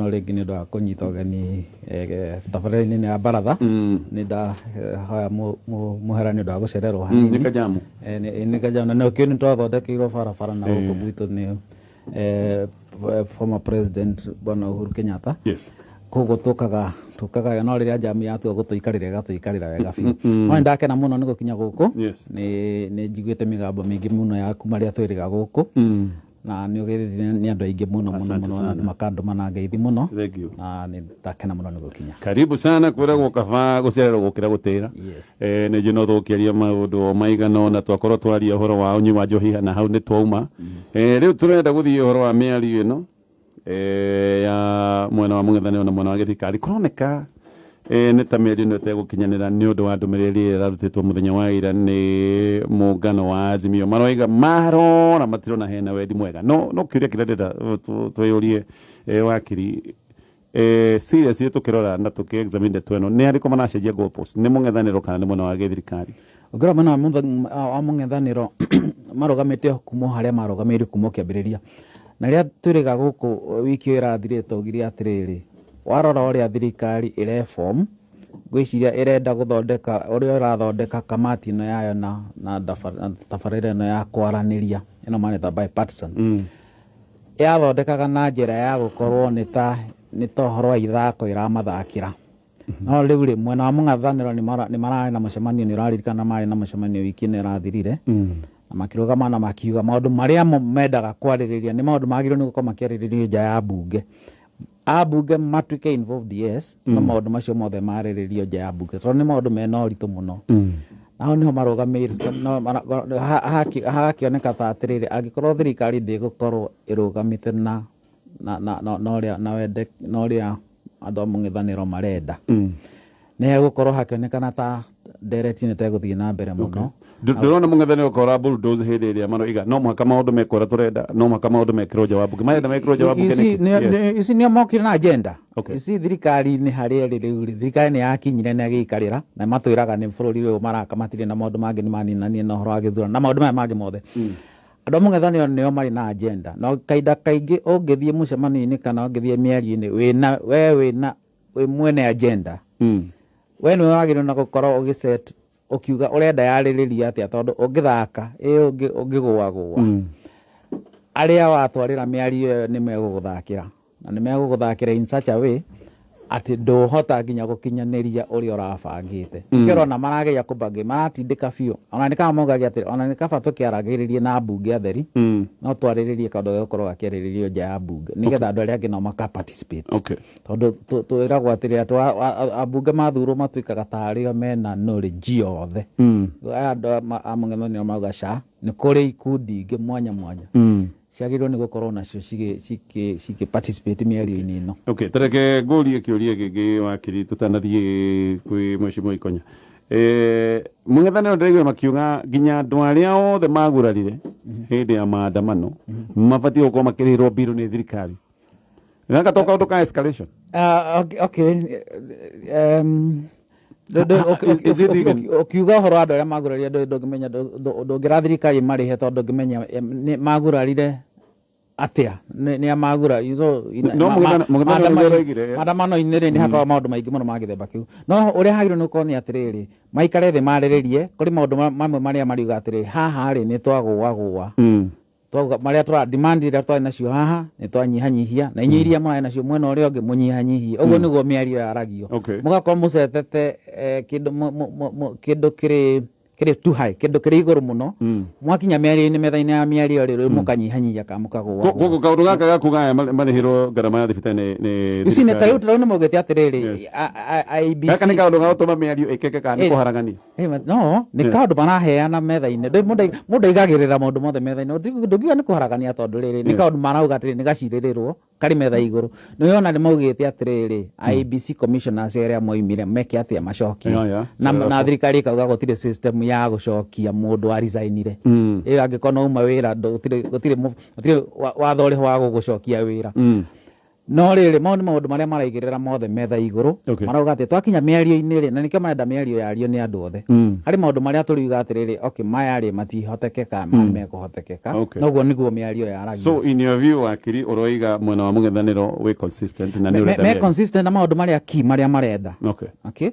Mũno rĩngĩ nĩ ũndũ wa kũnyita ũgeni tabarĩra-inĩ ya baratha. Nĩ ndahoya mũhera nĩ ũndũ wa gũcererwo hanini. Nĩ kajamu. Nĩ kajamu na nĩkĩo nĩ twathondekeirwo barabara na gũkũ gwitũ nĩ former president Bwana Uhuru Kenyatta. Koguo tũkaga no rĩrĩa jamu yatua gũtũikarĩra, ĩgatũikarĩra wega biũ. No nĩ ndakena mũno nĩ gũkinya gũkũ. Nĩ njiguĩte mĩgambo mĩingĩ mũno ya kuma rĩrĩa twĩrĩga gũkũ na nĩ ũgĩthire nĩ andũ aingĩ mũno mũno. Asante mũno sana. Makandũma na ngeithi mũno. Thank you. Na nĩ ndakena mũno nĩ gũkinya. Karibu sana. Kwĩragwo kaba gũcererwo gũkĩra gũtĩra. Nĩ njũĩ no tũgũkĩaria maũndũ o maigana ũna, twakorwo twaria ũhoro wa ũnyui wa njohi na hau nĩ twauma. Rĩu tũrenda gũthiĩ ũhoro wa mĩario ĩno ya mwena wa mũng'ethanĩro na mwena wa gĩthirikari. Kũroneka nĩ ta mĩario ĩno ĩtegũkinyanĩra nĩ ũndũ wa ndũmĩrĩri ĩrĩa ĩrarutĩtwo mũthenya wa ira nĩ mũngano wa Azimio. Maroiga marora matirona hena wendi mwega, no kĩũria kĩrĩa ndĩrenda twĩyũrie, wakiri, seriously, tukĩrora na tũkĩ-examine ndeto ĩno, nĩ arĩkũ maracenjia goalpost, nĩ mũng'ethanĩro kana nĩ mwena wa gĩthirikari? Ũngĩrora mwena wa mũng'ethanĩro, marũgamĩte o kuma o harĩa marũgamĩire kuma o kĩambĩrĩria. Na rĩrĩa twĩrĩga gũkũ wiki ĩyo ĩrathirĩte, twaugire atĩrĩrĩ, warora ũrĩa thirikari ĩreform, ngwĩciria ĩrenda gũthondeka ũrĩa ĩrathondeka kamati ĩno yayo na tabarĩra ĩno ya kwaranĩria ĩno mareta bipartisan. Yathondekaga na njĩra ya gũkorwo nĩ ta ũhoro wa ithako ĩramathakĩra. No rĩu rĩ, mwena wa mũng'ethanĩro nĩ mararĩ na mũcemanio, nĩ ũraririkana marĩ na mũcemanio wiki ĩno ĩrathirire, na makĩrũgama na makiuga maũndũ marĩa mo mendaga kwarĩrĩria nĩ maũndũ magĩrĩirwo nĩ gũkorwo makĩarĩrĩrio nja ya mbunge, ambunge matuĩke involved, yes, no maũndũ macio mothe marĩrĩrio nja ya mbunge tondũ nĩ maũndũ mena ũritũ mũno. Na hau nĩho marũgamĩire. No hagakĩoneka ta atĩrĩrĩ, angĩkorwo thirikari ndĩgũkorwo ĩrũgamĩte na ũrĩa na wende na ũrĩa andũ a mũng'ethanĩro marenda, nĩ hegũkorwo hakĩonekana ta ndereti ĩno ĩtegũthiĩ na mbere mũno. Ndĩrona mũng'ethanĩro kora bulldoze hĩndĩ ĩrĩa maroiga no mũhaka maũndũ mekwo ũrĩa tũrenda, no mũhaka maũndũ mekĩrwo nja wa mbunge, marenda mekĩrwo nja wa mbunge Ici nĩkĩ? Yes. Ici nĩo mokire na agenda. Ici thirikari-inĩ harĩa ĩrĩ rĩu rĩ, thirikari nĩ yakinyire na ĩgĩikarĩra na matwĩraga nĩ bũrũri ũyũ maraka, matirĩ na maũndũ mangĩ, nĩ maninanie na ũhoro wa gĩthurano na maũndũ maya mangĩ mothe. Andũ a mũng'ethanĩro nĩo marĩ na agenda, no kahinda kaingĩ ũngĩthiĩ mũcemanio-inĩ kana ũngĩthiĩ mĩario-inĩ wĩna we wĩna wĩ mwene agenda, we nĩwe wagĩrĩirwo na gũkorwo ũgĩset, ũkiuga ũrenda yarĩrĩria atĩa, tondũ ũngĩthaka ĩ ũngĩgũagũa, arĩa watwarĩra mĩario ĩyo nĩ megũgũthakĩra, na nĩ megũgũthakĩra in such a way atĩ ndũhota nginya gũkinyanĩria ũrĩa ũrabangĩte. Nĩkĩo ũrona marageria kũbangĩ, maratindĩka biũ, ona nĩ kaba maugaga atĩrĩ, ona nĩ kaba tũkĩaragĩrĩrie na mbunge atheri, no twarĩrĩrie kaũndũ gegũkorwo gakĩarĩrĩrio nja ya mbunge nĩgetha andũ arĩa angĩ nao maka participate, tondũ twĩragwo atĩrĩ atĩ ambunge mathurwo matuĩkaga tarĩo mena knowledge yothe. Aya andũ a mũng'ethanĩro mauga ca nĩ kũrĩ ikundi ingĩ mwanya mwanya ciagĩrĩirwo nĩ gũkorwo nacio cikĩ participate mĩario-inĩ ĩno. Okay, tareke ngũrie kĩũria gĩngĩ, wakiri, tũtanathiĩ kwĩ mheshimiwa Ikonya. Mũng'ethanĩro ndĩraigua makiuga nginya andũ arĩa othe magurarire hĩndĩ ya maandamano mabatiĩ gũkorwo makĩrĩhĩrwo mbirũ nĩ thirikari. Gaka to kaũndũ ka escalation? Okay. Is it even- Ũkiuga ũhoro wa andũ arĩa magurarire, ndũngĩmenya, ndũngĩra thirikari marĩhe tondũ ndũngĩmenya nĩ magurarire atĩa, nĩ a magura so, No mũng'ethanĩro nĩguo ũroigire, yes. Maandamano-inĩ rĩ, nĩ hakoragwo maũndũ maingĩ mũno ma gĩthemba kĩu, no ũrĩa hagĩrĩirwo nĩ gũkorwo nĩ atĩrĩrĩ, maikare thĩ marĩrĩrie kũrĩ maũndũ mamwe marĩa mariuga atĩrĩrĩ, haha rĩ, nĩ twagũagũa, twauga marĩa tũra demand iria twarĩ nacio haha nĩ twanyihanyihia, na inyuĩ iria mũrarĩ nacio mwena ũrĩa ũngĩ mũnyihanyihie. Ũguo nĩguo mĩario yaragio. Mũgakorwo mũcetete kĩndũ kĩndũ kĩrĩ too high, kĩndũ kĩrĩ igũrũ mũno. Mwakinya mĩario-inĩ, metha-inĩ ya mĩario rĩ, rĩu mũkanyihanyihia kana mũkagũa. Koguo kaũndũ gaka ga kuga aya marĩhĩrwo ngarama ya thibitarĩ nĩ Ici nĩ ta thirikari. rĩu nĩ maugĩte atĩrĩrĩ, IEBC Gaka nĩ kaũndũ ga gũtũma mĩario ĩkĩke kana nĩ kũharagania? No nĩ kaũndũ maraheana metha-inĩ. Mũndũ aigagĩrĩra maũndũ mothe metha-inĩ. Ndũngiuga nĩ kũharagania tondũ rĩrĩ nĩ kaũndũ marauga atĩrĩ nĩ gacirĩrĩrwo karĩ metha igũrũ. Nĩ ũrona nĩ maugĩte atĩrĩrĩ, IEBC commissioners arĩa moimire meke atĩa, macokie. Na thirikari ĩkauga gũtirĩ system ya gũcokia mũndũ wa resignire. Ĩyo angĩkorwo no uma wĩra, gũtirĩ watho ũrĩho wa gũgũcokia wĩra. No rĩrĩ, mau nĩ maũndũ marĩa maraigĩrĩra mothe metha igũrũ. Marauga atĩ twakinya mĩario-inĩ rĩ, na nĩkĩo marenda mĩario yario nĩ andũ othe. Harĩ maũndũ marĩa tũriuga atĩrĩrĩ, okay, maya rĩ matihotekeka, maya mekũhotekeka. Noguo nĩguo mĩario yaragio. So in your view, wakiri, ũroiga mwena wa mũng'ethanĩro wĩ consistent na nĩ ũrenda me mĩario. Consistent na maũndũ marĩa key marĩa marenda. Okay,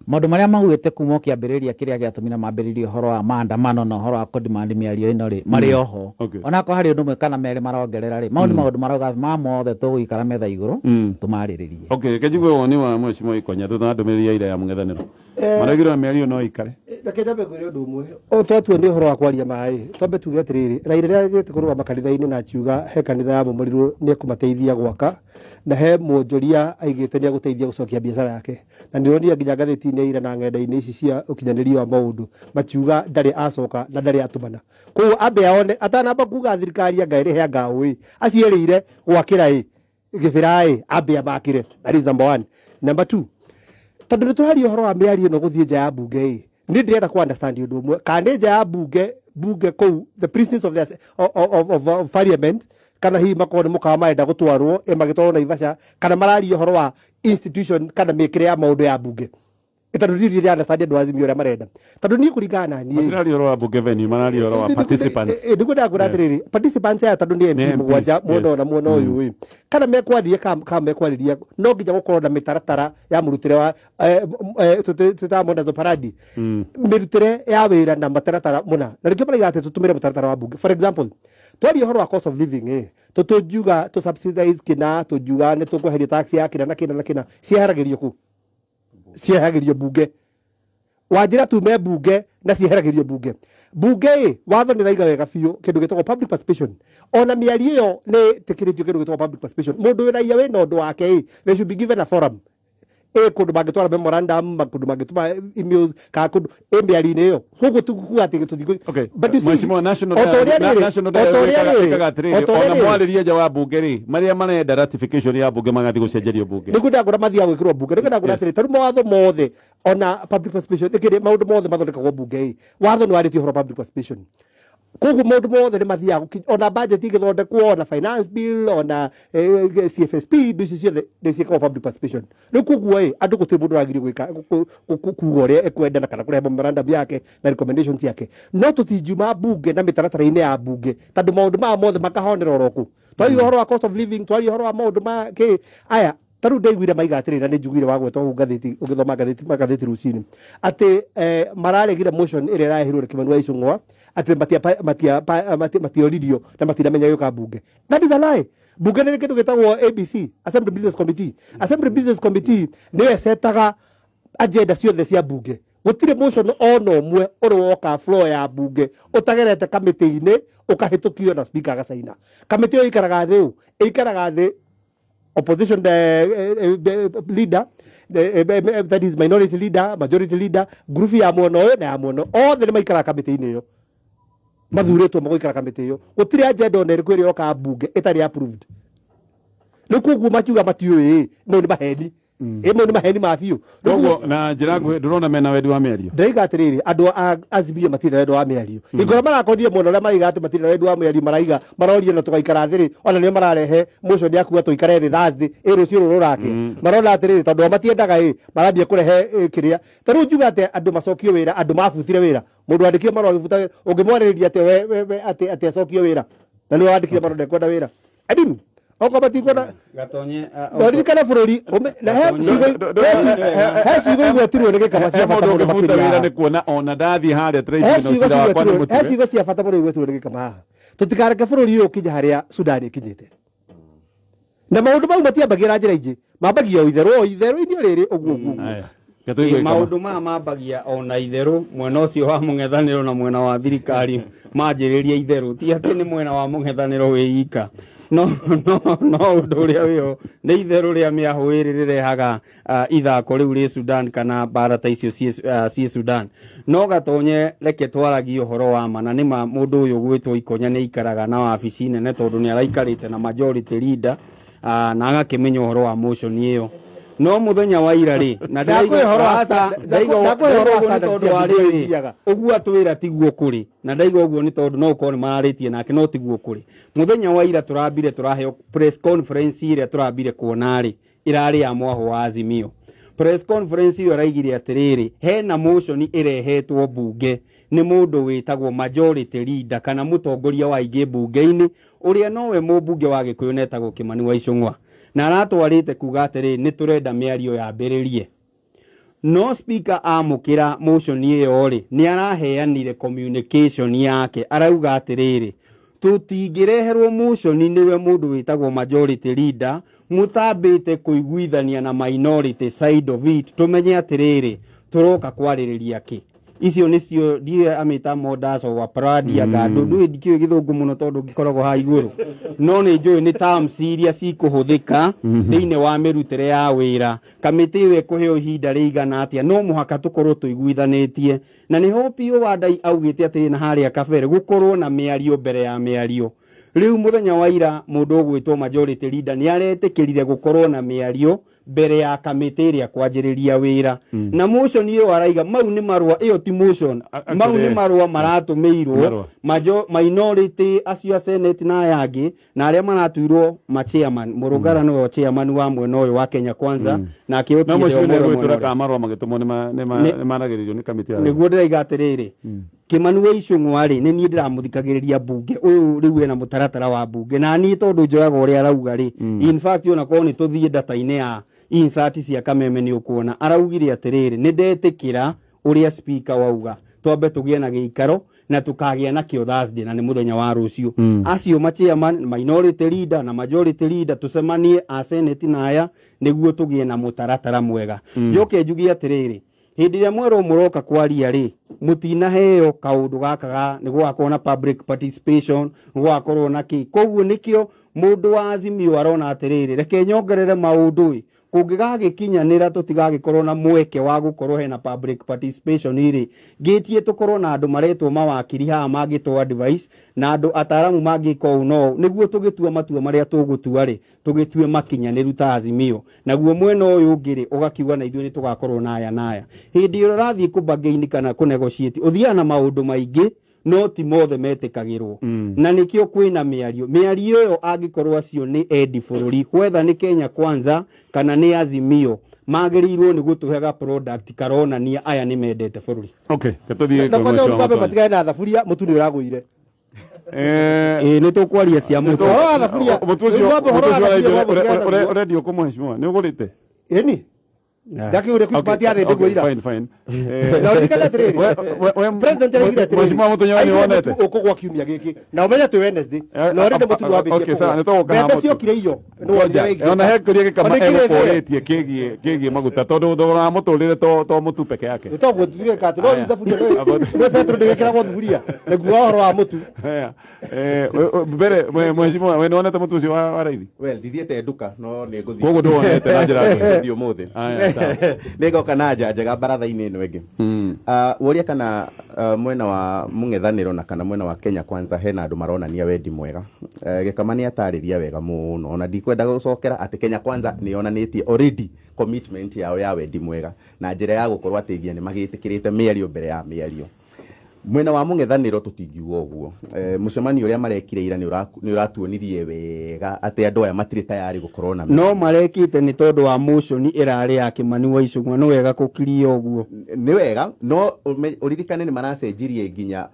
maũndũ marĩa maugĩte kuma kĩambĩrĩria kĩrĩa gĩatũmire mambĩrĩrie ũhoro wa maandamano na ũhoro wa kũdemand mĩario ĩno rĩ, marĩ oho. Onakorwo harĩ ũndũ ũmwe kana merĩ marongerera rĩ, mau nĩ maũndũ marauga ma mothe tũgũikara metha igũrũ tũmarĩrĩrie. Okay, reke njigue woni wa Mheshimiwa Ikonya thutha wa ndũmĩrĩri ya ira ya mũng'ethanĩro. Maraugire mĩario no ikare. Reke nyambe ngwĩre ũndũ ũmwe. O twatua nĩ ũhoro wa kwaria maĩ, twambe tuge atĩrĩrĩ, Raila rĩrĩa agĩte kũrũgama kanitha-inĩ na akiuga he kanitha yamomorirwo nĩ ekũmateithia gwaka, na he mwonjoria aigĩte nĩ egũteithia gũcokia biacara yake, na nĩronire nginya ngathĩti-inĩ ira na ng'enda-inĩ ici cia ũkinyanĩria wa maũndũ makiuga ndarĩ acoka na ndarĩ atũmana. Koguo ambe aone atanamba kuga thirikari anga ĩrĩhe anga ũĩ acierĩire gwakĩra ĩ gĩbĩra ĩ ambe amakĩre. That is number one. Number two, tondũ nĩ tũraria ũhoro wa mĩario ĩno gũthiĩ nja ya bunge ĩ, nĩ ndĩrenda ku understand ũndũ ũmwe, kana nĩ nja ya bunge kũu the precincts of, the, of, of, of, of parliament, kana hihi makorwo nĩ mũkawa marenda gũtwarwo ĩ magĩtwarwo Naivasha, kana mararia ũhoro wa institution kana mĩkĩre ya maũndũ ya bunge, tondũ ndirĩ ndĩra understand andũ a Azimio ũrĩa marenda, tondũ niĩ kũringana na niĩ Matiraria ũhoro wa bunge venue, mararia ũhoro wa participants. Nĩguo ndakwĩra atĩrĩrĩ, participants aya tondũ nĩ Nĩ MP MPs, mũgwanja mwena ũyũ na mwena ũyũ ĩ, kana mekwaria kana mekwarĩria, no nginya gũkorwo na mĩtaratara ya mũrutĩre wa twĩtaga modus operandi, mĩrutĩre ya wĩra na mataratara mũna, na nĩkĩo maraiga atĩ tũtũmĩre mũtaratara wa bunge. For example, twaria ũhoro wa cost of living ĩ, tũtũngiuga tũ subsidize kĩna, tũngiuga nĩ tũkweheria tax ya kĩna na kĩna na kĩna, cieheragĩrio kũ? Cieheragĩrio bunge. Wanjĩra tume bunge na cieheragĩrio bunge. Bunge ĩ, watho nĩ ũraiga wega biũ kĩndũ gĩtagwo public participation. Ona mĩario ĩyo nĩ ĩtĩkĩrĩtio kĩndũ gĩtagwo public participation. Mũndũ wĩ raia wĩna ũndũ wake ĩ, they should be given a forum ĩ, kũndũ mangĩtwara memorandum, kũndũ mangĩtũma emails, kana kũndũ ĩ mĩario-inĩ ĩyo. Koguo ti kuga atĩ tũtigũ. Okay. But you see, Mheshimiwa, National o ta ũrĩa rĩrĩ, National o ta ũrĩa Dialogue rĩrĩ, ĩkaga atĩrĩrĩ, o ta ũrĩa ona rĩrĩ. mwarĩrie nja wa bunge rĩ, marĩa marenda ratification ya bunge magathiĩ gũcenjerio bunge. Nĩguo ndakũra mathiaga gwĩkĩrwo bunge, nĩguo ndakũra atĩrĩ, tarĩu mawatho mothe ona public participation ĩkĩrĩ maũndũ mothe mathondekagwo bunge ĩ, watho nĩ warĩtie ũhoro wa public participation. Koguo maũndũ mothe nĩ mathiaga ona budget ĩgĩthondekwo, ona finance bill, ona CFSP, indo icio ciothe nĩ ciĩkagwo public participation. Rĩu koguo ĩ, andũ gũtirĩ mũndũ ũragĩrio gwĩka kuga ũrĩa ekwenda na kana kũrehe memorandum yake na recommendations yake, no tũtingiuma bunge na mĩtaratara-inĩ ya bunge, tondũ maũndũ maya mothe makahonera oro kũ. Twaria ũhoro wa cost of living, twaria ũhoro wa maũndũ ma kĩ aya, tarĩu ndaiguire maiga atĩrĩrĩ, na nĩ njiguire wagwetwo hau ngathĩti ũgĩthoma ngathĩti magathĩti rũcinĩ atĩ mararegire motion ĩrĩa ĩraheirwo nĩ Kimani wa Ichung'wa, atĩ matioririo na matinamenya gĩũka bunge. That is a lie. Bunge nĩ kĩndũ gĩtagwo ABC, Assembly Business Committee. Assembly Business Committee nĩyo ĩcetaga agenda ciothe cia bunge. Gũtirĩ motion ona ũmwe ũrĩ woka floor ya bunge ũtagerete kamĩtĩ-inĩ ũkahĩtũkio na speaker agacaina. Kamĩtĩ ĩyo ĩikaraga thĩ ũ? Ĩikaraga thĩ opposition leader, that is minority leader, majority leader, group ya mwena ũyũ na ya mwena ũyũ, othe nĩ maikaraga kamĩtĩ-inĩ ĩyo, mathurĩtwo magũikara kamĩtĩ ĩyo. Gũtirĩ agenda ona ĩrĩkũ ĩrĩa yokaga bunge ĩtarĩ approved. Rĩu koguo makiuga matiũĩ, mau nĩ maheni. Ĩ, mau nĩ maheni ma biũ. Koguo na njĩra nguhĩ ndũrona mena wendi wa mĩario? Ndĩraiga atĩrĩrĩ, andũ a Azimio matirĩ na wendo wa mĩario. Hingo ĩrĩa marakorire mwena ũrĩa maraiga atĩ matirĩ na wendi wa mĩario, maraiga maroria na tũgaikara thĩ rĩ, ona nĩo mararehe motion ya kuga tũikare thĩ Thursday ĩ rũciũ rũrũ rũrakĩa. Marona atĩrĩrĩ, tondũ o matiendaga ĩ, marambia kũrehe kĩrĩa. Ta rĩu njuga atĩ andũ macokio wĩra, andũ mabutire wĩra, mũndũ wandĩkire marũa agĩbuta wĩra, ũngĩmwarĩrĩria atĩ we atĩ acokio wĩra na nĩwe wandĩkire marũa ndekwenda wĩra. Adin okorwo matikwenda Gatonye, no ririkane bũrũri na he he ciugo igwetirwo nĩ gĩkaba cia He bata mũndũ mũno ũngĩbuta makĩria wĩra haha. nĩ kuona ona ndathiĩ harĩa He tribunal ciugo cira wakwa nĩ he mũtwe. ciugo cia bata mũno igwetirwo nĩ gĩkaba haha. Tũtikareke bũrũri ũyũ ũkinye harĩa Sudan ĩkinyĩte, na maũndũ mau matiambagia na njĩra ingĩ, mambagia o itherũ o itherũ-inĩ rĩrĩ ũguo ũguo ũguo. Aya, reke tũigue Gĩkama. Maũndũ maya mambagia ona itherũ mwena ũcio wa mũng'ethanĩro na mwena wa thirikari manjĩrĩria itherũ, ti atĩ nĩ mwena wa mũng'ethanĩro wĩ ika, no ũndũ ũrĩa wĩho nĩ itherũ rĩa mĩahũ ĩrĩ rĩrehaga ithako rĩu rĩ Sudan kana mbara ta icio ciĩ Sudan. No Gatonye, reke twaragie ũhoro wa ma, na nĩma mũndũ ũyũ gwĩtwo Ikonya nĩ aikaraga na wabici nene, tondũ nĩ araikarĩte na majority leader na agakĩmenya ũhoro wa motion ĩyo. No mũthenya wa ira rĩ na ndĩraiga ũguo atwĩra tiguo kũrĩ na ndaiga ũguo nĩ tondũ no ũkorwo nĩ mararĩtie nake no tiguo kũrĩ. Mũthenya wa ira tũrambire tũraheo press conference ĩrĩa tũrambire kuona rĩ ĩrarĩ ya mwaho wa Azimio. Press conference ĩyo araigire atĩrĩrĩ hena motion ĩrehetwo mbunge nĩ mũndũ wĩtagwo majority leader kana mũtongoria wa aingĩ mbunge-inĩ ũrĩa nowe mũmbunge wa Gĩkũyũ na etagwo Kĩmani wa Ichung'wa na aratwarĩte kuga atĩrĩ nĩ tũrenda mĩario yambĩrĩrie. No speaker amũkĩra motion ĩyo rĩ nĩ araheanire communication yake arauga atĩrĩrĩ tũtingĩreherwo motion nĩwe mũndũ wĩtagwo majority leader mũtambĩte kũiguithania na minority side of it tũmenye atĩrĩrĩ tũroka kwarĩrĩria kĩ. Icio nĩcio ndiũĩ amĩta modus of operandi anga ndũĩ ndikĩũĩ gĩthũngũ mũno tondũ ngĩkoragwo haha igũrũ no nĩ njũĩ nĩ terms iria cikũhũthĩka thĩinĩ wa mĩrutĩre ya wĩra. Kamĩtĩ ĩyo ĩkũheo ihinda rĩigana atĩa no mũhaka tũkorwo tũiguithanĩtie na nĩho Opiyo Wandayi augĩte atĩrĩ na harĩa kabere gũkorwo na mĩario mbere ya mĩario. Rĩu mũthenya wa ira mũndũ ũgwĩtwo majority leader nĩ aretĩkĩrire gũkorwo na mĩario mbere ya kamĩtĩ ĩrĩa kwanjĩrĩria wĩra. Na motion ĩyo araiga mau nĩ marũa, ĩyo ti motion, mau nĩ marũa maratũmĩirwo minority acio a Senate na aya angĩ na arĩa maratuirwo ma chairman. Mũrũngara nĩwe chairman wa mwena ũyũ wa Kenya Kwanza nake Otiende Omolo mwena ũrĩa marũa magĩtũmwo nĩ maragĩrĩrio nĩ kamĩtĩ ya nĩguo ndĩraiga atĩrĩrĩ Kĩmani wa Ichung'wa rĩ nĩ niĩ ndĩramũthikagĩrĩria mbunge ũyũ rĩu ena mũtaratara wa mbunge na niĩ tondũ njoyaga ũrĩa arauga rĩ in fact ona korwo nĩ tũthiĩ data-inĩ ya insert cia Kameme nĩ ũkuona araugire atĩrĩrĩ nĩ ndetĩkĩra ũrĩa speaker wauga twambe tũgĩe na gĩikaro na tũkagĩa nakĩo Thursday na nĩ mũthenya wa rũciũ. Acio ma chairman minority leader na majority leader tũcemanie a Senate na aya nĩguo tũgĩe na mũtaratara mwega. Njoke njuge atĩrĩrĩ hĩndĩ ĩrĩa mwerwo mũroka kwaria rĩ mũtinaheo kaũndũ gaka nĩ gũgakorwo na public participation nĩ gũgakorwo na kĩ koguo nĩkĩo mũndũ wa Azimio arona atĩrĩrĩ reke nyongerere maũndũ ĩ kũngĩgagĩkinyanĩra tũtigagĩkorwo na mweke wa gũkorwo hena public participation rĩ ngĩtie tũkorwo na andũ maretwo mawakiri haha mangĩtwo advice na andũ ataramu mangĩka ũũ no nĩguo tũgĩtua matua marĩa tũgũtua rĩ tũgĩtue makinyanĩru ta Azimio naguo mwena ũyũ ũngĩ rĩ ũgakiuga na ithuĩ nĩ tũgakorwo na aya na aya. Hĩndĩ ĩrĩa ũrathiĩ kũ-bargain kana kũ-negotiate ũthiaga na maũndũ maingĩ no ti mothe metĩkagĩrwo na nĩkĩo kwĩna mĩario. Mĩario ĩyo angĩkorwo acio nĩ endi bũrũri whether nĩ Kenya Kwanza kana nĩ Azimio magĩrĩirwo nĩ gũtũhega product karonania aya nĩ mendete bũrũri. Okay, tũthiĩ kwa mheshimiwa matigane na thaburia mũtu nĩ ũragũire. Nĩ tũkwaria cia mũtu. Mũtu ũcio ũrendio kũ mheshimiwa nĩ ũgũrĩte? Ĩni ndakĩgũrire Quickmart ya thĩ ndĩguo ira. Fine. Na ũririkane atĩrĩrĩ president araigire atĩrĩrĩ mheshimiwa Mũtonyo nĩ wonete ũkũgwa kiumia gĩkĩ na ũmenye twĩ Wednesday na ũrende mũtu wambĩtie kũgwa. Mbembe ciokire iyo nĩ wonire wĩingĩ. Ona he kĩũria gĩkama egũkũrĩtie kĩgiĩ maguta tondũ thogora wa mũtũrĩre to mũtu peke yake. Nĩ toguo tugĩka atĩ no rĩu thaburia nĩ betũrũ ndĩgĩkĩragwo thuburia nĩguo ũhoro wa mũtu. Mbere mheshimiwa we nĩ wonete mũtu ũcio wa raithi? Well, ndithiĩte nduka no nĩ ngũthiĩ. Koguo ndũwonete na njĩra ngũthiĩ ũmũthĩ. Nĩngoka na nja njega baratha-inĩ ĩno ĩngĩ. Woria kana mwena wa mũng'ethanĩro na kana mwena wa Kenya Kwanza hena andũ maronania wendi mwega. Gĩkama nĩ atarĩria wega mũno ona ndikwenda gũcokera atĩ Kenya Kwanza nĩ yonanĩtie already commitment yao ya wendi mwega na njĩra ya gũkorwo atĩ nginya nĩ magĩtĩkĩrĩte mĩario mbere ya mĩario. Mwena wa mũng'ethanĩro tũtingiuga ũguo. Mũcemanio ũrĩa marekire ira nĩ ũratuonirie wega atĩ andũ aya matirĩ tayari gũkorwo na no marekite nĩ tondũ wa motion ĩrarĩ ya Kĩmani wa Ichung'wa nĩ wega gũkiria ũguo. Nĩ wega no ũririkane nĩ maracenjirie nginya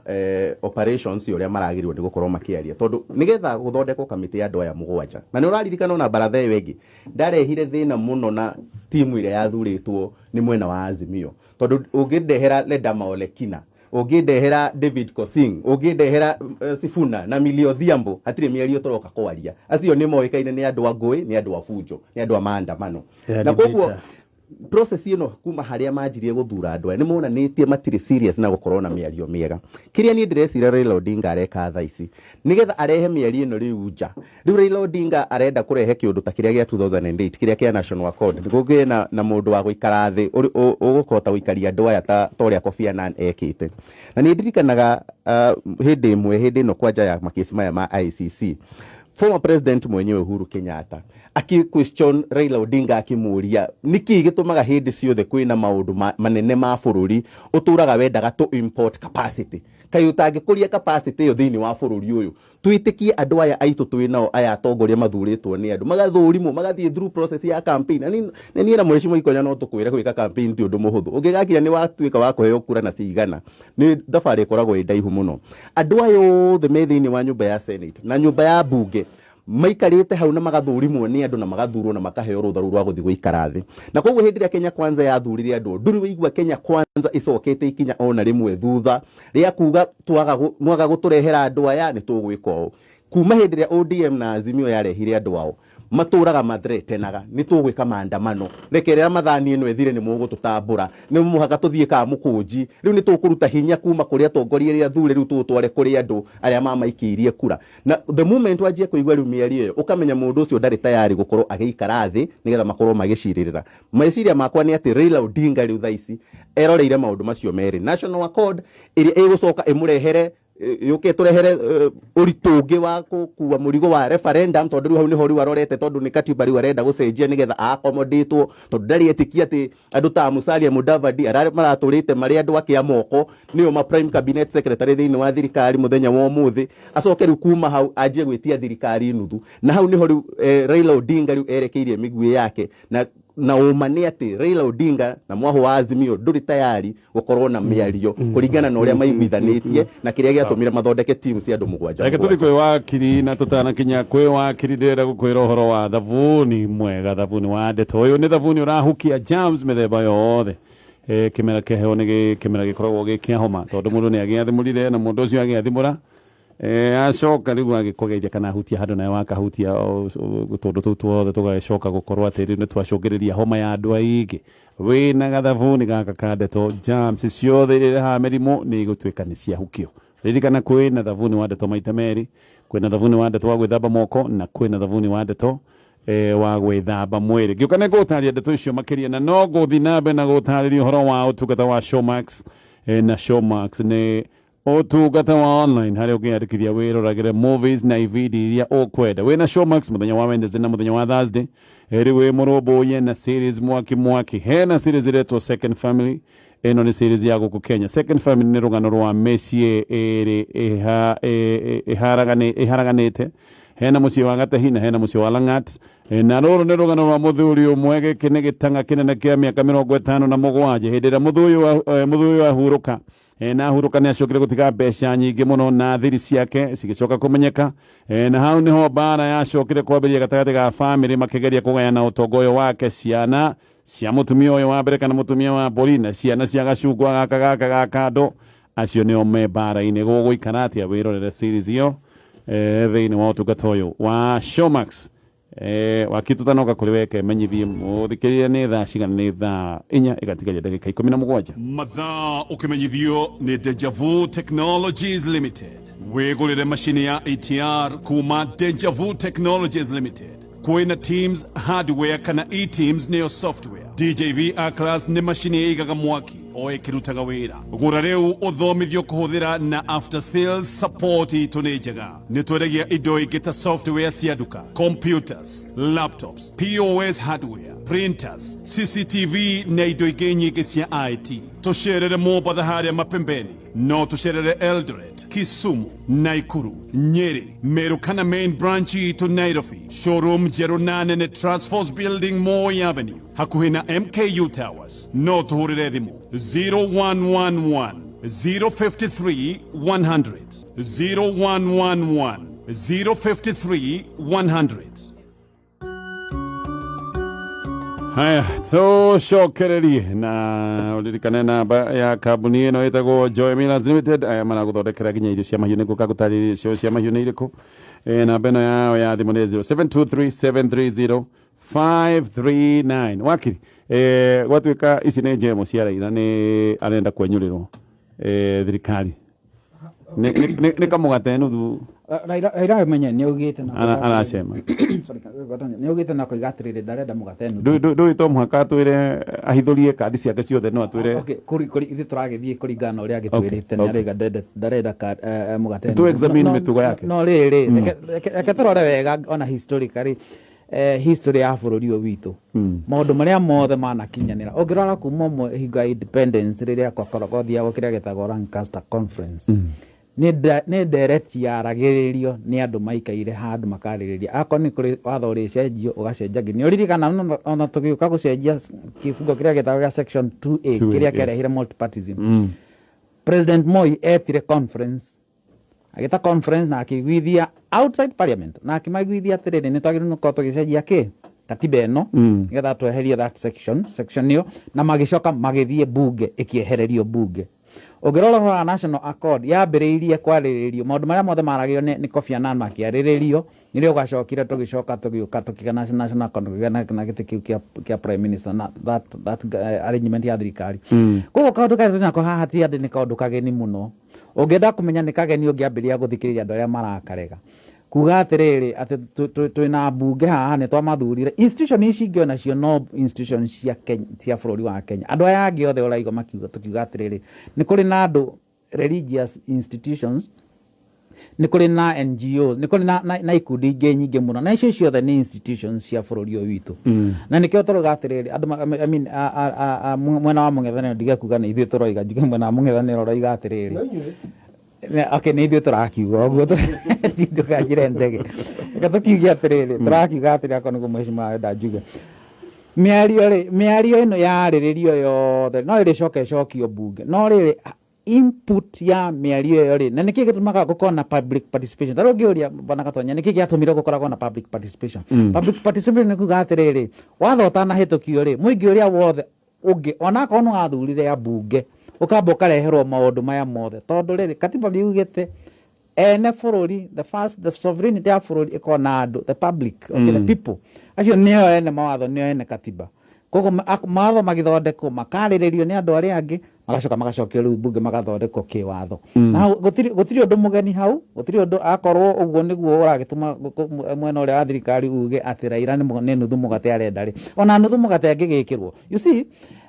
operations ũrĩa maragĩrĩirwo nĩ gũkorwo makĩaria tondũ nĩgetha gũthondekwo kamĩtĩ ya andũ aya mũgwanja na nĩ ũraririkana ona baratha ĩyo ĩngĩ ndarehire thĩna mũno na timu ĩrĩa yathurĩtwo nĩ mwena wa Azimio tondũ ũngĩndehera Ledama Olekina ũngĩndehera David Kosing ũngĩndehera Sifuna na Millie Odhiambo hatirĩ mĩario tũroka kwaria. Acio nĩ moĩkaine nĩ andũ a ngũĩ nĩ andũ a bunjo nĩ andũ a maandamano na koguo process ĩno kuma harĩa manjirie gũthura andũ aya nĩ monanĩtie matirĩ serious na gũkorwo na mĩario mĩega. Kĩrĩa niĩ ndĩreciria Raila Odinga areka thaa ici nĩgetha arehe mĩario ĩno rĩu nja. Rĩu Raila Odinga arenda kũrehe kĩũndũ ta kĩrĩa gĩa 2008 kĩrĩa kĩa National Accord nĩguo kũgĩe na mũndũ wa gũikara thĩ ũgũkota gũikaria andũ aya ta ũrĩa Kofi Annan ekĩte. Na niĩ ndirikanaga hĩndĩ ĩmwe hĩndĩ ĩno kwanja ya makesi maya ma ICC former president mwenyewe Uhuru Kenyatta Aki question Raila Odinga akimuria niki gitumaga hindi ciothe kwina maundu manene ma bururi uturaga wendaga to import capacity kai utangikuria capacity iyo thiini wa bururi uyu twitikie andu aya aitu twi nao aya atongoria mathuritwo ni andu magathurimwo magathie through process ya campaign na ni na mheshimiwa Ikonya no tukwire gwika campaign ti undu muhuthu ungigakinya ni watuika wa kuheo kura na cigana ni thabarĩ ĩkoragwo ĩ ndaihu mũno. Andũ aya othe me thĩinĩ wa nyũmba ya Senate na nyũmba ya bunge maikarĩte hau na magathurimwo nĩ andũ na magathurwo na makaheo rũtha rũu rwa gũthiĩ gũikara thĩ. Na koguo hĩndĩ ĩrĩa Kenya Kwanza yathurire andũ ndũrĩ wĩigua Kenya Kwanza ĩcokete ikinya ona rĩmwe thutha rĩa kuga mwaga gũtũrehera andũ aya nĩ tũgwĩka ũũ. Kuma hĩndĩ ĩrĩa ODM na Azimio yarehire andũ ao matũraga mathretenaga nĩ tũgwĩka maandamano rekerera mathani ĩno ĩthire nĩ mũgũtũtambũra nĩ mũhaka tũthiĩ ka mũkũnji rĩu nĩ tũkũruta hinya kuma kũrĩ atongoria arĩa athure rĩu tũũtware kũrĩ andũ arĩa mamaikĩirie kura. Na the moment wanjia kũigua rĩu mĩario ĩyo ũkamenya mũndũ ũcio ndarĩ tayari gũkorwo agĩikara thĩ nĩgetha makorwo magĩcirĩrĩra. Meciria makwa nĩ atĩ Raila Odinga rĩu thaa ici eroreire maũndũ macio merĩ, National Accord ĩrĩa ĩgũcoka ĩmũrehere yuke turehere ũritũ ũngĩ wa gũkua mũrigo wa referendum tondũ rĩu hau nĩho rĩu arorete tondũ nĩ katiba rĩu arenda gũcenjia nĩgetha accommodate-wo tondũ ndarĩ etikia atĩ andũ ta Musalia Mudavadi arĩa maratũrĩte marĩ andũ ake a moko nĩo ma prime cabinet secretary thĩinĩ wa thirikari mũthenya wa ũmũthĩ acoke rĩu kuma hau anjie gwĩtia thirikari nuthu. Na hau nĩho rĩu Raila Odinga rĩu erekeirie mĩguĩ yake na ũma nĩ atĩ Raila Odinga na mwaho wa Azimio ndũrĩ tayari gũkorwo na mĩario kũringana na ũrĩa maiguithanĩtie na kĩrĩa gĩatũmire mathondeke timu cia andũ mũgwanja. Reke tũthiĩ kwĩ wakiri na tũtanakinya kwĩ wakiri ndĩrenda gũkwĩra ũhoro wa thabuni mwega, thabuni wa ndeto. Ũyũ nĩ thabuni ũrahukia germs mĩthemba yothe. Kĩmera kĩheo nĩ kĩmera gĩkoragwo gĩ kĩa homa tondũ mũndũ nĩ agĩathimũrire na mũndũ ũcio agĩathimũra acoka rĩu agĩkũgeria kana ahutia handũ nawe wakahutia tũndũ tũu tuothe tũgagĩcoka gũkorwo atĩ rĩu nĩ twacũngĩrĩria homa ya andũ aingĩ. Wĩna gathabuni gaka ka ndeto germs ciothe iria irehaga mĩrimũ nĩ igũtuĩka nĩ ciahukio. Ririkana kwĩna thabuni wa ndeto maita merĩ, kwĩna thabuni wa ndeto wa gwĩthamba moko na kwĩna thabuni wa ndeto wa gwĩthamba mwĩrĩ. Ngĩũka nĩ ngũgũtarĩria ndeto icio makĩria na no ngũthiĩ na mbere na gũtarĩria ũhoro wa ũtungata wa Showmax. Na Showmax nĩ ũtungata wa online harĩa ũngĩyandĩkithia wĩroragĩre movies na ibindi iria ũkwenda. Wĩna Showmax mũthenya wa Wednesday na mũthenya wa Thursday rĩu wĩ mũrũmbũiye na series mwaki mwaki. Hena series ĩretwo Second Family, ĩno nĩ series ya gũkũ Kenya. Second Family nĩ rũgano rwa mĩciĩ ĩrĩ ĩharaganĩte. Hena mũciĩ wa Gatahi na hena mũciĩ wa Lang'at. Na rũrũ nĩ rũgano rwa mũthuri ũmwe gĩkĩ nĩ gĩtang'a kĩnene kĩa mĩaka 57. Hĩndĩ ĩrĩa mũthuri ũyũ ahurũka na ahurũka nĩ acokire gũtiga mbeca nyingĩ mũno na thiri ciake cigĩcoka kũmenyeka. Na hau nĩho mbara yacokire kwambĩrĩria gatagatĩ ga bamĩrĩ makĩgeria kũgayana ũtonga ũyũ wake, ciana cia mũtumia ũyũ wa mbere kana mũtumia wa mbũri na ciana cia gacungwa gaka gaka ga kando acio nĩo me mbara-inĩ. Gũgũikara atĩa wĩrorere series ĩyo thĩinĩ wa ũtungata ũyũ wa Showmax. Wakiri tũtanoka kũrĩ weke menyithie mũthikĩrĩria nĩ thaa cigana? Nĩ thaa 4 ĩgatigaria ndagĩka 17. Mathaa ũkĩmenyithio nĩ Deja Vu Technologies Limited. Wĩgũrĩre macini ya ATR kuma Deja Vu Technologies Limited. Kwĩna Teams hardware kana e-Teams nĩyo software. DJV A-Class nĩ macini ĩigaga mwaki o ĩkĩrutaga wĩra. Gũra rĩu ũthomithio kũhũthĩra na after sales support itũ nĩ njega. Nĩ twendagia indo ingĩ ta software cia nduka, computers, laptops, POS hardware, printers, CCTV na indo ingĩ nyingĩ cia IT. Tũcerere Mombatha harĩa Mapembeni, no tũcerere Eldoret, Kisumu, Nakuru, Nyeri, Meru kana main branch itũ Nairobi. Showroom njerũ na nene Transforce Building, Moi Avenue, hakuhĩ na MKU Towers. No tũhũrĩre thimũ 0111 053 100 0111 053 100. Haya, tũcokererie na ũririkane namba ya kambuni ĩno ĩtagwo Joy Millers Limited. Aya maragũthondekera nginya irio cia mahiũ, nĩguo gũtarĩria irio cia mahiũ nĩ irĩkũ. Namba ĩno yao ya thimũ nĩ 0723 730 539. Wakiri, gwatuĩka ici nĩ njemo cia Raila nĩ arenda kwenyũrĩrwo thirikari nĩ kamũgate nuthu. Raila menye nĩ augĩte na aracema. Sorry, nĩ augĩte na koiga atĩrĩrĩ ndarenda mũgate nuthu. Ndũĩ to mũhaka atwĩre ahithũrie kandi ciake ciothe, no atwĩre okay, kũri ithuĩ tũragĩthiĩ kũringana na ũrĩa agĩtwĩrĩte nĩ arauga ndarenda mũgate nuthu. Tũ examine mĩtugo yake. No rĩrĩ, reke tũrore wega ona historically. history ya bũrũri ũyũ witũ, maũndũ marĩa mothe manakinyanĩra. Ũngĩrora kuma hingo ya independence, rĩrĩa gwathiagwo kĩrĩa gĩtagwo Lancaster Conference, nĩ ndereti yaragĩrĩrio nĩ andũ maikaire handũ makarĩrĩria. Akorwo nĩ kũrĩ watho ũrĩcenjio, ũgacenjagio. Nĩ ũririkana ona tũgĩũka gũcenjia kĩbungo kĩrĩa gĩtagwo gĩa section 2A, 2A, kĩrĩa kĩarehire multipartyism. President Moi etire conference, agĩta conference na akĩiguithia outside parliament, na akĩmaiguithia atĩrĩrĩ, nĩ twagĩrĩirwo nĩ gũkorwo tũgĩcenjia kĩ katiba ĩno nĩgetha tweherie that section ĩyo, na magĩcoka magĩthiĩ bunge, ĩkĩehererio bunge. Ũngĩrora ũhoro wa National Accord, yambĩrĩirie kwarĩrĩrio maũndũ marĩa mothe maragĩrio nĩ Kofi Annan, makĩarĩrĩrio, nĩrĩo gwacokire tũgĩcoka tũgĩũka tũkĩgĩa National Accord, tũkĩgĩa na gĩtĩ kĩu kĩa prime minister na that arrangement ya thirikari. Koguo kaũndũ karĩa twĩnako haha ti atĩ nĩ kaũndũ kageni mũno. Ũngĩenda kũmenya nĩ kageni, ũngĩambĩrĩria gũthikĩrĩria andũ arĩa marakarega kuga atĩrĩrĩ, atĩ twĩna mbunge haha, nĩ twamathurire. Institution ici ingĩ onacio no institution cia Kenya, cia bũrũri wa Kenya. Andũ aya angĩ othe ũraigua makiuga, tũkiuga atĩrĩrĩ, nĩ kũrĩ na andũ religious institutions, nĩ kũrĩ na NGOs, nĩ kũrĩ na ikundi ingĩ nyingĩ mũno, na icio ciothe nĩ institutions cia bũrũri ũyũ witũ. Na nĩkĩo tũrauga atĩrĩrĩ, andũ I mean, mwena wa mũng'ethanĩro, ndige kuga nĩ ithuĩ tũroiga, njuge mwena wa mũng'ethanĩro ũroiga atĩrĩrĩ. Okay, nĩ ithuĩ tũrakiuga ũguo, ndũkanjĩre ndege. Reke tũkiuge atĩrĩrĩ, tũrakiuga atĩrĩrĩ, akorwo nĩguo mheshimiwa arenda njuge. Mĩario rĩ, mĩario ĩno yarĩrĩrio yothe no ĩrĩcoka ĩcokio bunge, no rĩrĩ, input ya mĩario ĩyo rĩ, na nĩkĩ gĩtũmaga gũkorwo na public participation? Ta rĩu ũngĩũria bwana Gatonya, nĩkĩ gĩatũmire gũkoragwo na public participation? Public participation nĩ kuga atĩrĩrĩ, watho ũtanahĩtũkio rĩ, mũingĩ ũrĩa wothe ũngĩ, onakorwo nĩ wathurire ambunge, ũkamba ũkareherwo maũndũ maya mothe, tondũ rĩrĩ, katiba nĩ yugĩte ene bũrũri, the first, the sovereignty ya bũrũri ĩkorwo na andũ, the public, okay, the people acio nĩo ene mawatho, nĩo ene katiba. Koguo mawatho magĩthondekwo makarĩrĩrio nĩ andũ arĩa angĩ, magacoka magacokio rĩu bunge, magathondekwo kĩwatho. Na hau gũtirĩ ũndũ mũgeni hau, gũtirĩ ũndũ. Akorwo ũguo nĩguo ũragĩtũma mwena ũrĩa wa thirikari uge atĩ Raila nĩ nuthu mũgate arenda rĩ, ona nuthu mũgate angĩgĩkĩrwo, you see,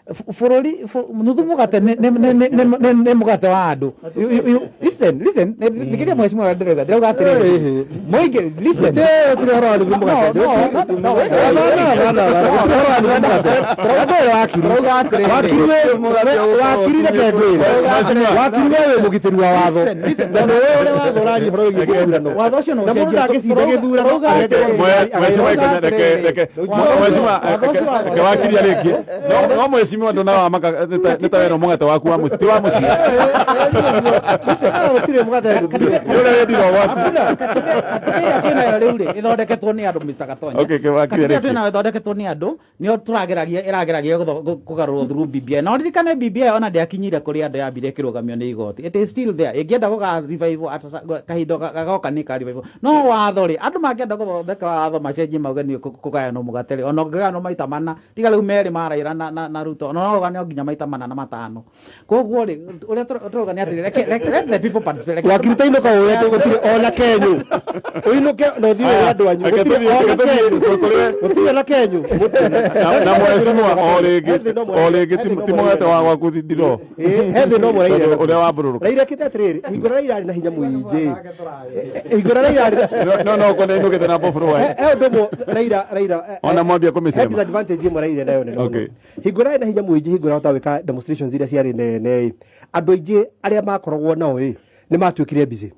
bũrũri nuthu mũgate nĩ mũgate wa andũ. Listen, listen, thikĩrĩria mheshimiwa, ndĩrauga atĩrĩrĩ, mũingĩ, listen. Tũrĩ ũhoro wa nuthu mũgate. No, no, no, wait, No, no, no, no, no, gũtirĩ ũhoro wa nuthu mũgate. Ũndũ ũyũ wakiri. Tũrauga atĩrĩrĩ. Wakiri wakiri reke ngwĩre. Wakiri we wĩ mũgitĩri wa watho. Listen, listen. Na nĩwe ũrĩa watho ũraria ũhoro wĩgiĩ gĩthurano. Watho ũcio no Na mũndũ ũcenjio. ndangĩcinda gĩthurano Tũrauga agete atĩrĩrĩ. Mheshimiwa Tũrauga Ikenya, reke atĩrĩrĩ. reke Watho mheshimiwa watho ũcio wa reke wakiri arĩkie. No mheshimiwa ndũnawamaka nĩ ta wena mũgate waku wa mũciĩ, ti wa mũciĩ. Gũtirĩ mũgate nuthu. Nĩ ũrĩa wendirwo gwaku. Katiba ĩrĩa twĩnayo rĩu rĩ, ĩthondeketwo nĩ andũ, Mr. Gatonya. Okay, okay, wakiri Katiba ĩrĩa arĩkie. twĩnayo ĩthondeketwo nĩ andũ, nĩyo tũrageragia, ĩrageragia kũgarũrwo through BBI. Na ũririkane BBI ona ndĩakinyire kũrĩ andũ, yambire ĩkĩrũgamio nĩ igoti. It is still there. Ĩngĩenda gũka revive at kahinda gagoka nĩ ka revive. No watho rĩ, andũ mangĩenda gũthondeka watho macenjie mauge nĩ kũgayanwo mũgate rĩ, ona ũngĩgayanwo maita mana, tiga rĩu merĩ ma Raila na Ruto, ona no ũgayanwo nginya maita mana na matano. Koguo rĩ, ũrĩa tũrauga nĩ atĩrĩ, let the people participate. Reke Wakiri ta inũka ũrĩa gũtirĩ ona kenyũ. Ũinũke na ũthiĩ ũrĩa andũ anyu. Reke Gũtirĩ tũthiĩ- ona reke tũthiĩ kenyũ. tũkũrĩe. Gũtirĩ ona kenyũ. Na mheshimiwa, o rĩngĩ, o rĩngĩ ti mũgate wa gwaku ndiro. Ĩĩ, he thĩna ũmwe Raila Tondũ ũrĩa wambũrũrũka. Raila kĩte atĩrĩrĩ, hingo ĩrĩa Raila arĩ na hinya mũingĩ, hingo ĩrĩa Raila arĩ No kona inũkĩte na mbũbũrũ wa. He ũndũ ũmwe Raila Ona mwambia he kũmĩcema. disadvantage ĩmwe Raila nayo nene mũno. Okay. Hingo ĩrĩa arĩ na hinya mũingĩ, hingo ĩrĩa ahotaga gwĩka demonstrations iria ciarĩ nene ĩ, andũ aingĩ arĩa makoragwo nao ĩ nĩ matuĩkire busy.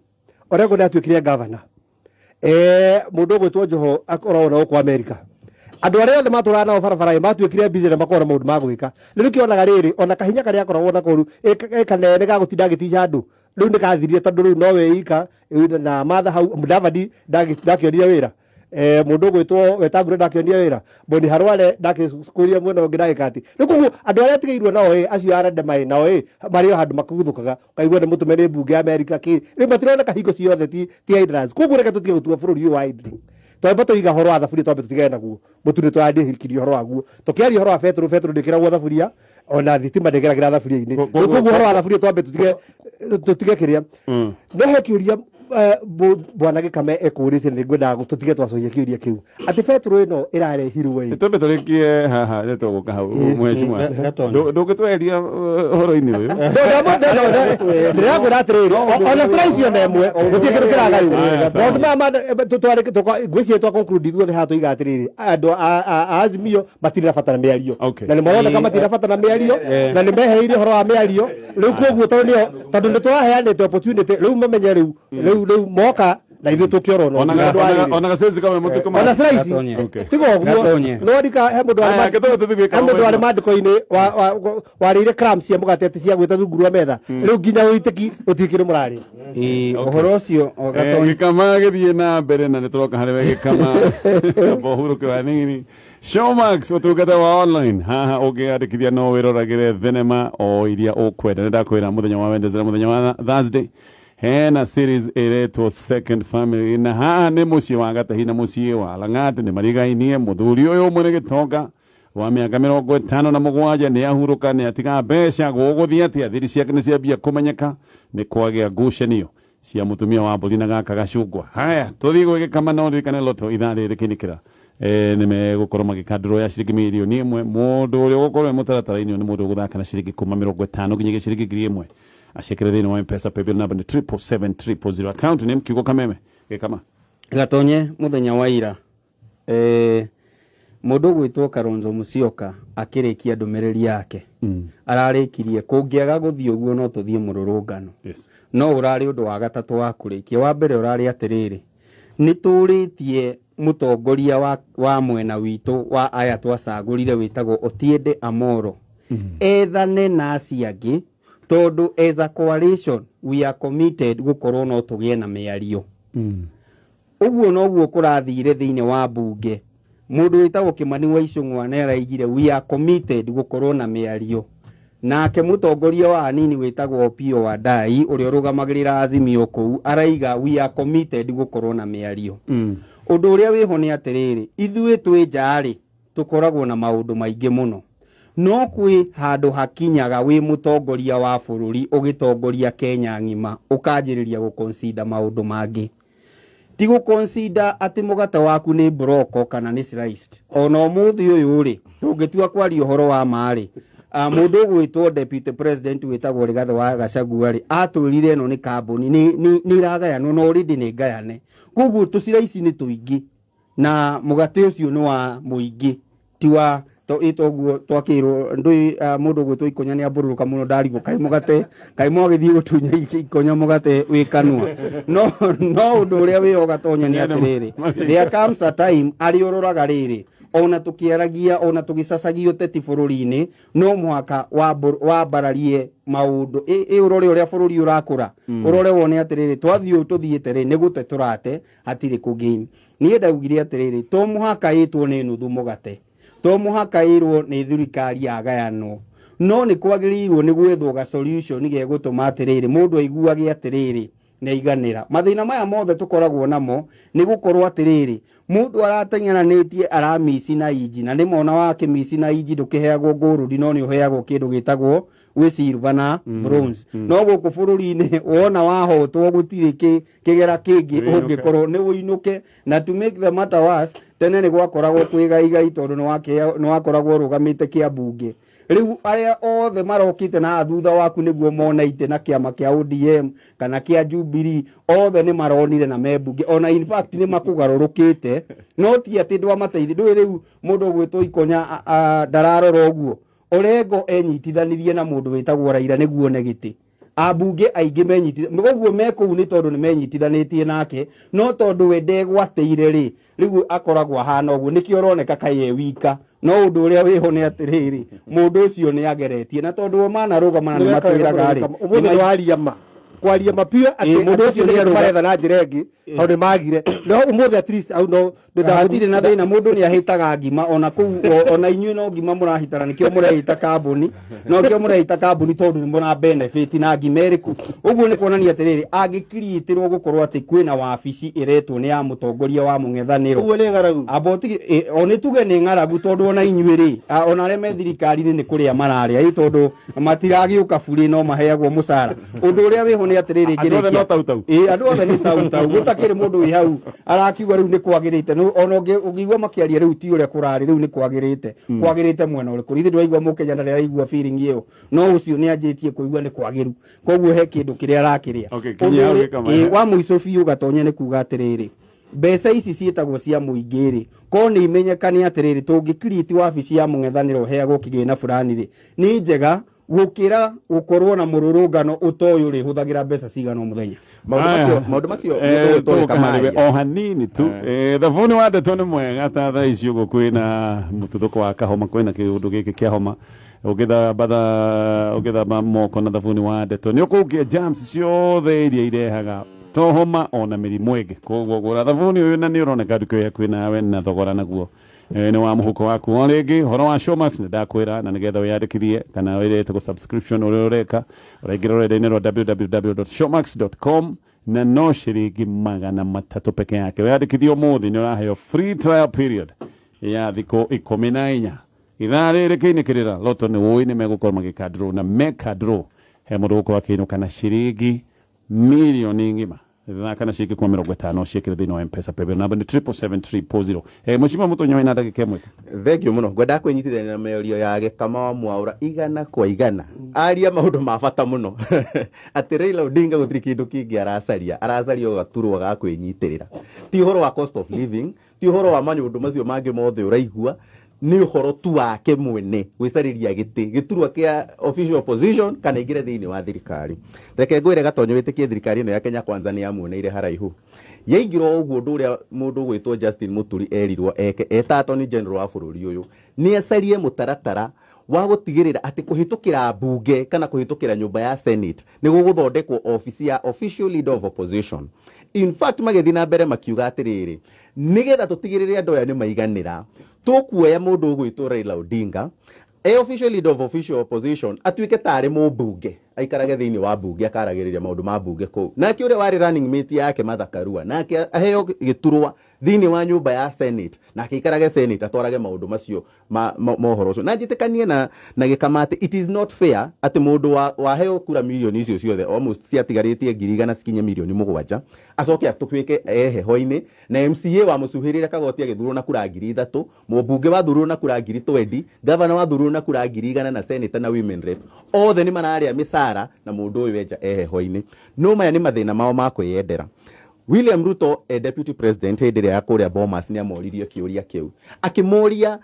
Orengo nĩ atuĩkire governor. Mũndũ ũgwĩtwo Joho akoragwo na gũkũ America. Andũ arĩa othe matũraga nao barabara ĩ matuĩkire busy na makorwo na maũndũ ma gwĩka. Rĩu nĩkĩonaga rĩrĩ, ona kahinya karĩa akoragwo nako rĩu ĩ kanene ga gũtinda agĩtica andũ rĩu nĩ kathirire, tondũ rĩu nowe ika na Martha hau. Mudavadi ndakĩonire wĩra, mũndũ ũgwĩtwo Wetangula ndakĩonire wĩra, Boni Harware ndakĩkũria mwena ũngĩ ndagĩkati. Rĩu koguo andũ arĩa atigĩirwo nao ĩ, acio arenda maĩ nao ĩ, marĩ o handũ makuguthũkaga, ũkaigua nĩ mũtũme nĩ mbunge ya America kĩ, rĩu matironeka hingo ciothe, ti idlers. Koguo reke tũtige gũtua bũrũri ũyũ wa idling. Twamba tũiga ũhoro wa thaburia, twambe tũtigane naguo mũtu nĩ tũrandihikirie ũhoro waguo. Tũkĩaria ũhoro wa betũrũ, betũrũ ndĩkĩragwo thaburia, ona thitima ndĩgeragĩra thaburia-inĩ. Rĩu koguo ũhoro wa thaburia twambe tũtige kĩrĩa. No he kĩũria Bwana Gĩkame ekũrĩte nĩ ngwendaga tũtige twacokia kĩũria kĩu atĩ betũrũ ĩno ĩrarehirwo ĩ Twambe tũrĩkie haha nĩ tũgũka hau mheshimiwa. Gatonye. Ndũngĩtweheria ũhoro-inĩ ũyũ. Ndĩrakwĩra atĩrĩrĩ, ona slice ona ĩmwe gũtirĩ kĩndũ kĩragaywo. Aya, sawa. Maũndũ maya ngwĩciria twa conclude ithuothe haha tũiga atĩrĩrĩ, andũ a Azimio matirĩ na bata na mĩario. Okay. Na nĩ maroneka matirĩ na bata na mĩario na nĩ mehereire ũhoro wa mĩario rĩu, koguo tondũ nĩo tondũ nĩ tũraheanĩte opportunity rĩu mamenye rĩu rĩu rĩu moka na ithuĩ tũkĩorwo no Ona andũ a rĩrĩ. ona gaceci kamwe mũtikũma. Ona slice Gatonye. Okay. tiga ũguo Gatonye. no ndika he mũndũ Aya, warĩ gĩtũmi tũthiĩ gwĩka he mũndũ warĩ mheshimiwa. mandĩko-inĩ warĩire crumbs cia mũgate atĩ cia gwĩta rungu rwa metha, rĩu nginya ũitĩki gũtirĩ kĩndũ mũrarĩa. Ĩĩ, Okay. ũhoro ũcio o Gatonye. Gĩkama gĩthiĩ na mbere na nĩ tũroka harĩ we Gĩkama bohurũke wa nini. Showmax ũtungata wa online haha ũngĩyandĩkithia no wĩroragĩre thenema o iria ũkwenda. Nĩ ndakwĩra mũthenya wa Wednesday na mũthenya wa Thursday hena series ĩretwo Second Family, na haha nĩ mũciĩ wa Gatahi na mũciĩ wa Lang'at nĩ marigainie. Mũthuri ũyũ ũmwe nĩ gĩtonga wa mĩaka 57, nĩ ahurũka, nĩ atiga mbeca. Gũgũthiĩ atĩa? Thiri ciake nĩ ciambia kũmenyeka, nĩ kwagĩa ngucanio cia mũtumia wa mbũri na gaka gacungwa. Haya, tũthiĩ gwĩ Gĩkama, no ririkane loto ithaa rĩrĩ kĩnĩkĩra nĩ megũkorwo magĩkandũrwo ya ciringi 1,000,000. Mũndũ ũrĩa ũgũkorwo e mũtaratara-inĩ ũyũ nĩ mũndũ ũgũthaka na ciringi kuma 50 nginyagia ciringi 1,000, acekere thĩinĩ wa Mpesa paybill number nĩ 777 000, account name kiugo Kameme. Gĩkama. Gatonye, mũthenya wa ira mũndũ ũgwĩtwo Kalonzo Musyoka akĩrĩkia ndũmĩrĩri yake ararĩkirie kũngĩaga gũthiĩ ũguo no tũthiĩ mũrũrũngano. No ũrarĩ ũndũ wa gatatũ wa kũrĩkia. Wa mbere ũrarĩ atĩrĩrĩ, nĩ tũrĩtie mũtongoria wa mwena witũ wa aya twacagũrire wĩtagwo Otiende Amolo ethane na acio angĩ, tondũ as a coalition we are committed gũkorwo no tũgĩe na mĩario. Ũguo noguo kũrathire thĩinĩ wa mbunge. Mũndũ wĩtagwo Kimani wa Ichung'wa nĩ araigire we are committed gũkorwo na mĩario. Nake mũtongoria wa anini wĩtagwo Opiyo Wandayi ũrĩa ũrũgamagĩrĩra Azimio kũu araiga we are committed gũkorwo na mĩario. Ũndũ ũrĩa wĩho nĩ atĩrĩrĩ, ithuĩ twĩ nja-rĩ, tũkoragwo na maũndũ maingĩ mũno, no kwĩ handũ hakinyaga wĩ mũtongoria wa bũrũri ũgĩtongoria Kenya ng'ima ũkanjĩrĩria gũconsider maũndũ mangĩ, ti gũconsider atĩ mũgate waku nĩ broko kana nĩ sliced. Ona ũmũthĩ ũyũ rĩ, tũngĩtua kwaria ũhoro wa ma rĩ, mũndũ ũgwĩtwo deputy president wĩtagwo Rigathĩ wa Gachagua rĩ, atwĩrire ĩno nĩ kambuni nĩ iragayanwo na already nĩ ngayane, koguo tũcira ici nĩ tũingĩ na mũgate ũcio nĩ wa mũingĩ ti wa to ĩtoguo twakĩrwo ndũĩ. Mũndũ ũgwĩtwo Ikonya nĩ ambũrũrũka mũno, ndarigwo kaĩ mũgate kaĩ mwagĩthiĩ gũtunya Ikonya mũgate wĩ kanua. No ũndũ ũrĩa wĩho Gatonya nĩ atĩrĩrĩ, there comes a time arĩa ũroraga rĩrĩ, ona tũkĩaragia ona tũgĩcacagia ũteti bũrũri-inĩ, no mũhaka wambararie maũndũ ĩ ũrore ũrĩa bũrũri ũrakũra, ũrore wone atĩrĩrĩ, twathiĩ ũũ tũthiĩte rĩ, nĩ gũte tũrate hatirĩ kũgain. Niĩ ndaugire atĩrĩrĩ, to mũhaka ĩtwo nĩ nuthu mũgate, to mũhaka ĩrwo nĩ thirikari yagayanwo, no nĩ kwagĩrĩirwo nĩ gwethwo ga solution gegũtũma atĩrĩrĩ mũndũ aiguage atĩrĩrĩ nĩ aiganĩra. Mathĩna maya mothe tũkoragwo namo nĩ gũkorwo atĩrĩrĩ, mũndũ arateng'eranĩtie aramici na inji, na nĩ mona wa kĩmici na inji ndũkĩheagwo gold, no nĩ ũheagwo kĩndũ gĩtagwo gwĩ silver na bronze. No gũkũ bũrũri-inĩ wona wahotwo gũtirĩ kĩgera kĩngĩ Wĩinũke. ũngĩkorwo nĩ ũinũke. Na to make the matter worse, tene nĩ gwakoragwo kwĩ gaigai tondũ nĩ wakoragwo ũrũgamĩte kĩa mbunge. Rĩu arĩa othe marokĩte na thutha waku nĩguo mone itĩ na kĩama kĩa ODM kana kĩa Jubilee, othe nĩ maronire na me mbunge, ona in fact nĩ makũgarũrũkĩte, no ti atĩ ndwamateithia. Ndũĩ rĩu mũndũ ũgwĩtwo Ikonya ndararora ũguo. Orengo enyitithanirie na mũndũ wĩtagwo Raila nĩguo one gĩtĩ. Ambunge aingĩ menyitithanirie ũguo me kũu nĩ tondũ nĩ menyitithanĩtie nake, no tondũ we ndegwatĩire rĩ, rĩu akoragwo ahana ũguo, nĩkĩo ũroneka kaĩ e wika. No ũndũ ũrĩa wĩho nĩ atĩrĩrĩ, mũndũ ũcio nĩ ageretie, na tondũ o manarũgama na nĩ matwĩraga rĩ, Ũmũthĩ nĩ waria ma kwaria ma pure atĩ Ĩ, mũndũ ũcio nĩ arũga- maretha na njĩra ĩngĩ tondũ nĩ magire, no ũmũthĩ at least au no Hatirĩ na thĩna, mũndũ nĩ ahĩtaga ngima ona kũu ona inyuĩ no ngima mũrahitana, nĩkĩo mũreita kambuni, no kĩo mũreita kambuni tondũ nĩ mũra benefit na ngima ĩrĩkũ. Ũguo nĩ kuonania atĩrĩrĩ, angĩkiriĩtĩrwo gũkorwo atĩ kwĩna wabici ĩretwo nĩ ya mũtongoria wa mũng'ethanĩro. Ũguo nĩ ng'aragu. Amba ũtige o nĩ tuge nĩ ng'aragu, tondũ ona inyuĩ rĩ, ona arĩa me thirikari-inĩ nĩ kũrĩa mararĩa ĩ, tondũ matiragĩũka burĩ no maheagwo mũcara. Ũndũ ũrĩa wĩho nĩ atĩrĩrĩ Andũ othe no tau tau. Ĩĩ, andũ othe nĩ tau tau, gũtakĩrĩ mũndũ wĩ hau arakiuga rĩu nĩ kwagĩrĩte. Ona ũngĩigua makĩaria rĩu ti ũrĩa kũrarĩ, rĩu nĩ kwagĩrĩte. Kwagĩrĩte mwena ũrĩkũ? Ithuĩ ndĩraigua Mũkenya ndarĩ araigua feeling ĩyo, no ũcio nĩ anjĩtie kũigua nĩ kwagĩru, koguo he kĩndũ kĩrĩa arakĩrĩa. Okay, kinyia hau gĩkama. Wa mũico biũ Gatonye nĩ kuga atĩrĩrĩ, mbeca ici ciĩtagwo cia mũingĩ rĩ, ko nĩ imenyekane atĩrĩrĩ, tũngĩcreate wabici ya mũng'ethanĩro ũheagwo kĩgĩna fulani rĩ, nĩ njega gũkĩra gũkorwo na mũrũrũngano ũtoĩ ũrĩhũthagĩra mbeca cigana o mũthenya. Maũndũ macio tũgũka o hanini tu. Thabuni wa ndeto nĩ mwega ta thaa ici ũguo kwĩna mũtuthũko wa kahoma, kwĩna kĩũndũ gĩkĩ kĩa homa, ũgĩthamba moko na thabuni wa ndeto nĩ ũkũngia germs ciothe iria irehaga to homa ona mĩrimũ ĩngĩ. Koguo gũra thabuni ũyũ na nĩ ũroneka nduka ĩyo hakuhĩ nawe na thogora naguo nĩ wa mũhuko waku. O rĩngĩ ũhoro wa Showmax nĩ ndakwĩra, na nĩgetha wĩyandĩkithie kana wĩrĩte gũ subscription ũrĩa ũreka, ũraingĩra rũrenda-inĩ rwa www.showmax.com na no ciringi 300 peke yake. Wĩyandĩkithie ũmũthĩ nĩ ũraheo free trial period ya thikũ 14. Ithaa rĩrĩ kĩinĩkĩrĩra Lotto nĩ ũĩ nĩ megũkorwo magĩka draw, na meka draw he mũndũ ũgũkorwo akĩinũka na ciringi mirioni ng'ima. Thaka na ciringi kuma 50 ciĩkĩre thĩinĩ wa M-Pesa paybill namba nĩ 777 0. Mũcima Mũtonyo wĩna ndagĩka ĩmwe tu. Thank you mũno. Ngwendaga kwĩnyitithania na mĩario ya Gĩkama wa Mwaũra 100 kwa 100. Aria maũndũ ma bata mũno. Atĩ Raila Odinga gũtirĩ kĩndũ kĩngĩ aracaria, aracaria gaturwa ga kwĩnyitĩrĩra. Ti ũhoro wa cost of living, ti ũhoro wa maũndũ macio mangĩ mothe ũraigua, nĩ ũhoro tu wake mwene gwĩcarĩria gĩtĩ gĩturwa kĩa official opposition kana ingĩre thĩinĩ wa thirikari. Reke ngwĩre Gatonyo, wĩtĩkie thirikari ĩno ya Kenya Kwanza nĩ yamuoneire haraihu. Yaingĩra ũguo ũndũ ũrĩa mũndũ ũgwĩtwo Justin Muturi erirwo eke eta Attorney General wa bũrũri ũyũ, nĩ acarie mũtaratara wa gũtigĩrĩra atĩ kũhĩtũkĩra mbunge kana kũhĩtũkĩra nyũmba ya Senate nĩ gũgũthondekwo office ya official leader of opposition. In fact magĩthiĩ na mbere makiuga atĩrĩrĩ, nĩgetha tũtigĩrĩre andũ aya nĩ maiganĩra, tũkuoya mũndũ ũgwĩtwo Raila Odinga e official leader of official opposition atuĩke tarĩ mũmbunge, aikarage thĩinĩ wa mbunge akaragĩrĩria maũndũ ma mbunge kũu. Nake ũrĩa warĩ running mate yake Martha Karua nake aheo gĩturwa thĩinĩ wa nyũmba ya Senate, nake aikarage Senate atwarage maũndũ macio ma mohoro ũcio. Na njĩtĩkanie na Gĩkama atĩ it is not fair atĩ mũndũ waheo kura mirioni icio ciothe almost ciatigarĩtie 100,000 cikinye mirioni 7 acoke atũtuĩke e heho-inĩ, na MCA wamũcuhĩrĩre kagoti agĩthurwo na kura 3,000, mũmbunge wathurwo na kura 20,000, gavana wathurwo na kura 100,000 na senator na women rep othe nĩ mararĩa mĩcara na mũndũ ũyũ enja e heho-inĩ. No maya nĩ mathĩna mao ma kwĩyendera. William Ruto deputy president hĩndĩ ĩrĩa ya kũrĩa Bomas nĩ amoririe kĩũria kĩu, akĩmũria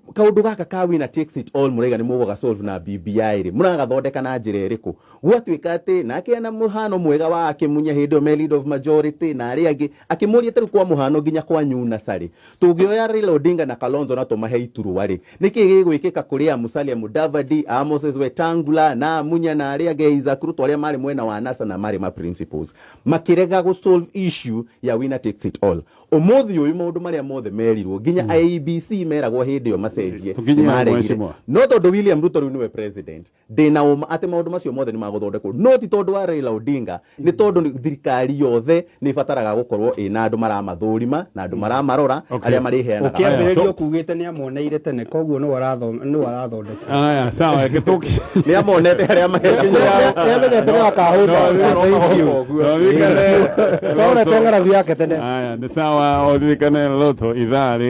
kaũndũ gaka ka winner takes it all mũraiga nĩ mũgũga solve na BBI rĩ, mũragathondeka na njĩra ĩrĩkũ? Gwatuĩka atĩ nake ena mũhano mwega wa akĩmunya hĩndĩ ĩyo me leader of majority na arĩa angĩ, akĩmũria tarĩu kwa mũhano nginya kwa Nyuna rĩ, tũngĩoya Raila Odinga na Kalonzo na tũmahe iturwa rĩ, nĩkĩ gĩgwĩkĩka kũrĩ a Musalia Mudavadi, a Moses Wetangula na Munya na arĩa angĩ Isaac Ruto arĩa marĩ mwena wa NASA na marĩ ma principles, makĩrega gũ solve issue ya winner takes it all. Ũmũthĩ ũyũ maũndũ marĩa mothe merirwo nginya IEBC meragwo hĩndĩ ĩyo macenjie, no tondũ William Ruto rĩu nĩwe president, ndĩna ũma atĩ maũndũ macio mothe nĩ magũthondekwo, no ti tondũ wa Raila Odinga, nĩ tondũ thirikari yothe nĩ ĩbataraga gũkorwo ĩna andũ maramathũrima na andũ maramarora arĩa marĩheanaga. Ũkĩambĩrĩria ũkugĩte nĩ amoneire tene, koguo nĩ arathondeka. Aya, sawa, gĩtũki nĩ amonete harĩa nĩamenyete nĩ akahũta. Tondũ ng'aragu yake tene. Aya, nĩ sawa, ũririkane Lotto ithaa rĩ